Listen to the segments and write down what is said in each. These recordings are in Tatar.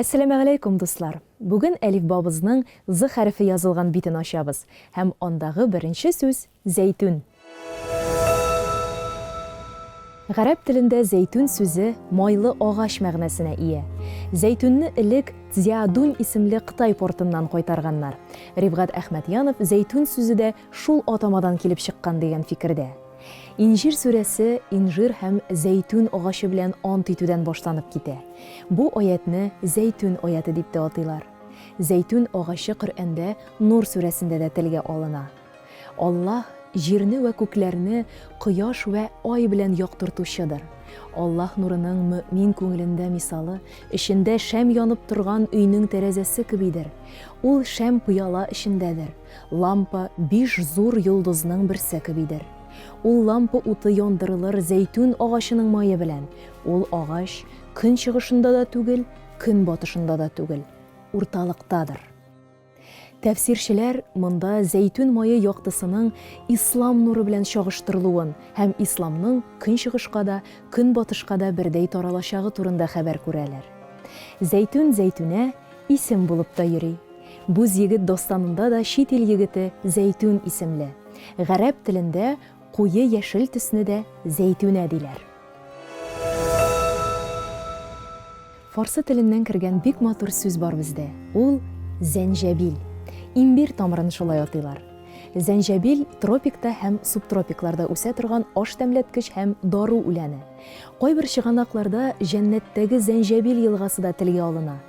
Әссәламегаләйкүм, дуслар! Бүген әлифбабызның З хәрефе язылган битен ачабыз һәм андагы беренче сүз, зәйтүн. Гарәп телендә зәйтүн сүзе майлы агач мәгънәсенә ия. Зәйтүнне элек Цзяодунь исемле Кытай портыннан кайтарганнар. Рифгать Әхмәтьянов зәйтүн сүзе дә шул атамадан килеп чыккан дигән фикердә. Инҗир сүрәсе инжир һәм зәйтүн агачы белән ант итүдән башланып китә. Бу аятьне Зәйтүн аяте дип тә атыйлар. Зәйтүн агачы Коръәндә Нур сүрәсендә дә телгә алына. Аллаһ җирне вә күкләрне кояш вә ай белән яктыртучыдыр. Аллаһ нурының мөэмин күңелендә мисалы, эчендә шәм янып торган өйнең тәрәзәсе кебидер. Ул шәм пыяла эчендәдер. Лампа биш зур йолдызның берсе кебидер. Ул лампа уты яндырылыр зәйтүн агачының мае белән. Ул агач көнчыгышында да түгел, көнбатышында да түгел, урталыктадыр. Тәфсирчеләр монда зәйтүн мае яктысының ислам нуры белән чагыштырылуын һәм исламның көнчыгышка да, көнбатышка да бердәй таралачагы турында хәбәр күрәләр. Зәйтүн Зәйтүнә исем булып та йөри. Бүз егет дастанында да чит ил егете Зәйтүн исемле. Гарәп телендә куе яшел төсне дә зәйтүнә диләр. Фарсы теленнән кергән бик матур сүз бар бездә. Ул, зәнҗәбил. Имбир тамырын шулай атыйлар. Зәнҗәбил, тропикта һәм субтропикларда үсә торган аш тәмләткеч һәм дару үләне. Кайбер чыганакларда җәннәттәге зәнҗәбил елгасы да телгә алына.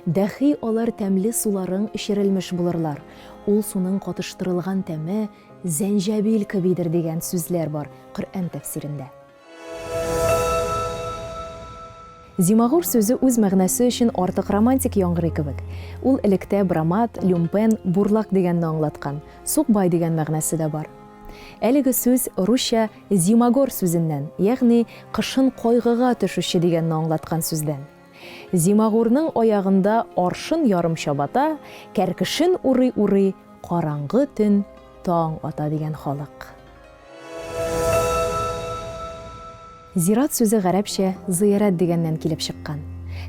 Дәхи алар тәмле суларың эчерелмеш булырлар. Ул суның катыштырылган тәме зәнҗәбил кебидер дигән сүзләр бар Коръән тәфсирендә. Зимагур сүзе үз мәгънәсе өчен артык романтик яңгырый кебек. Ул электә брамат, люмпен, бурлак дигәнне аңлаткан, сукбай дигән мәгънәсе дә бар. Әлеге сүз русча зимагор сүзеннән, ягъни кышын кайгыга төшүче дигәнне аңлаткан сүздән. Зимагурның аягында аршын ярым чабата, кәркешен урый-урый, караңгы төн таң ата дигән халык. Зират сүзе гарәпчә зыярәт дигәннән килеп чыккан.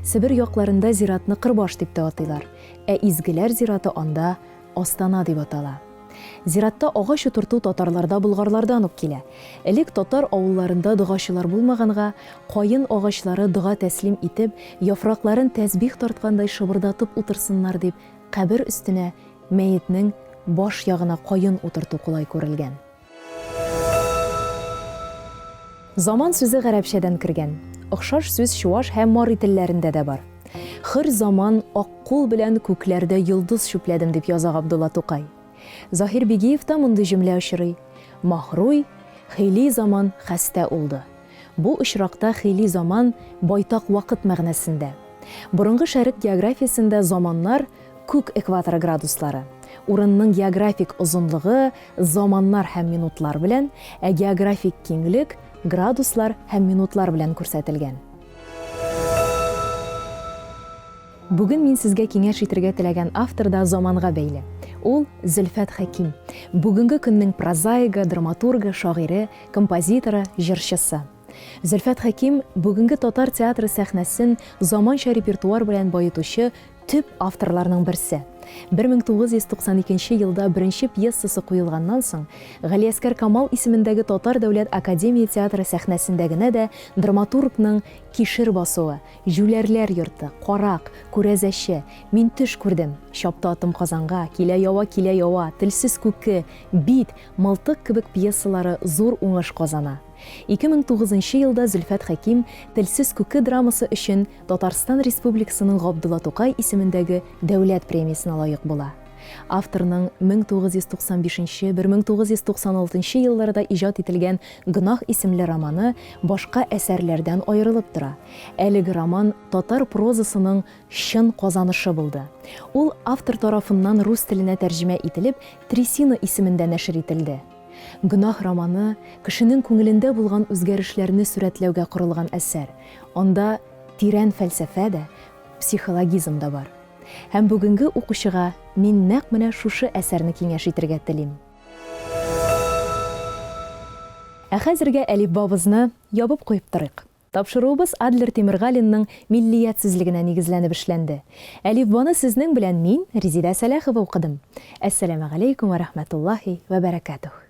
Себер якларында зиратны кырбаш дип тә атыйлар, ә изгеләр зираты анда Астана дип атала. Зиратта агач утырту татарларда болгарлардан ук килә. Элек татар авылларында догачылар булмаганга, каен агачлары дога тәслим итеп, яфракларын тәсбих тарткандай шыбырдатып утырсыннар дип, кабер өстенә, мәетнең баш ягына каен утырту кулай күрелгән. Заман сүзе гарәпчәдән кергән. Охшаш сүз чуаш һәм мари телләрендә дә бар. Хөр заман ак кул белән күкләрдә йолдыз чүпләдем, дип яза Габдулла Тукай. Заһир Бигиевта мондый җөмлә очрый, Маһруй, хейли заман хәстә улды. Бу очракта хейли заман байтак вакыт мәгънәсендә. Борынгы Шәрык географиясендә заманнар Күк экваторы градуслары. Урынның географик озынлыгы заманнар һәм минутлар белән, ә географик киңлек градуслар һәм минутлар белән күрсәтелгән. Бүген мин сезгә киңәш итергә теләгән автор да заманга бәйле. Ул, Зөлфәт Хәким. Бүгенге көннең прозаигы, драматургы, шагыйре, композиторы, җырчысы. Зөлфәт Хәким, бүгенге татар театры сәхнәсен заманча репертуар белән баетучы төп авторларның берсе. 1992 елда беренче пьесасы куелганнан соң, Галиәсгар Камал исемендәге Татар дәүләт академия театры сәхнәсендә генә дә драматургның Кишер басуы, Җүләрләр йорты, Карак, Күрәзәче, Мин төш күрдем, Чапты атым Казанга, Килә ява, килә ява, Телсез күке, Бит, Мылтык кебек пьесалары зур уңыш казана. 2009 нчы елда Зөлфәт Хәким Телсез күке драмасы өчен Татарстан Республикасының Габдулла Тукай исемендәге Дәүләт премиясенә лаек була. Авторның 1995 1996 елларда иҗат ителгән Гөнаһ исемле романы башка әсәрләрдән аерылып тора. Әлеге роман татар прозасының чын казанышы булды. Ул автор тарафыннан рус теленә тәрҗемә ителеп, Трясина исемендә нәшер ителде. Гөнаһ романы, кешенең күңелендә булган үзгәрешләрне сурәтләүгә корылган әсәр. Анда тирән фәлсәфә дә, психологизм да бар. Һәм бүгенге укучыга мин нәкъ менә шушы әсәрне киңәш итергә телим. Ә хәзергә әлифбабызны ябып куеп торыйк. Тапшыруыбыз Адлер Тимергалинның Миллият сүзлегенә нигезләнеп эшләнде. Әлифбаны сезнең белән мин, Резидә Сәләхова укыдым. Әссәламегаләйкүм вә рәхмәтуллаһи вә бәрәкәтүһ.